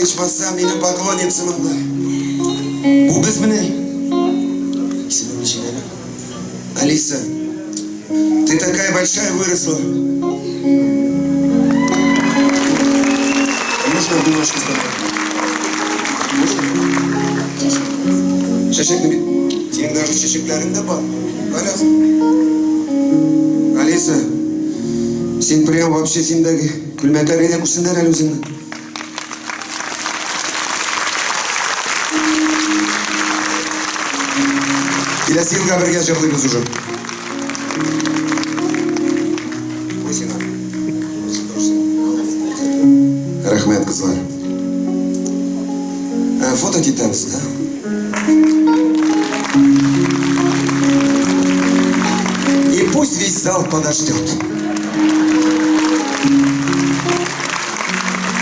Ичмаса, минем поклонница монда. Бу без менә. Исемең ничек әле? Алиса, ты такая большая выросла. Можно обнимашки с тобой? Можно? Чәчәкне бит. Синең даже чәчәкләрең дә бар. Коляска. Алиса, син прям вообще синдәге күлмәкләргә дә күрсеннәр әле үзеңне. Киләсе елга бергә җырлыйбыз уже. Куй сиңа. Рәхмәт, кызлар. Ә, фото китәбез, да? И пусть весь зал подождет.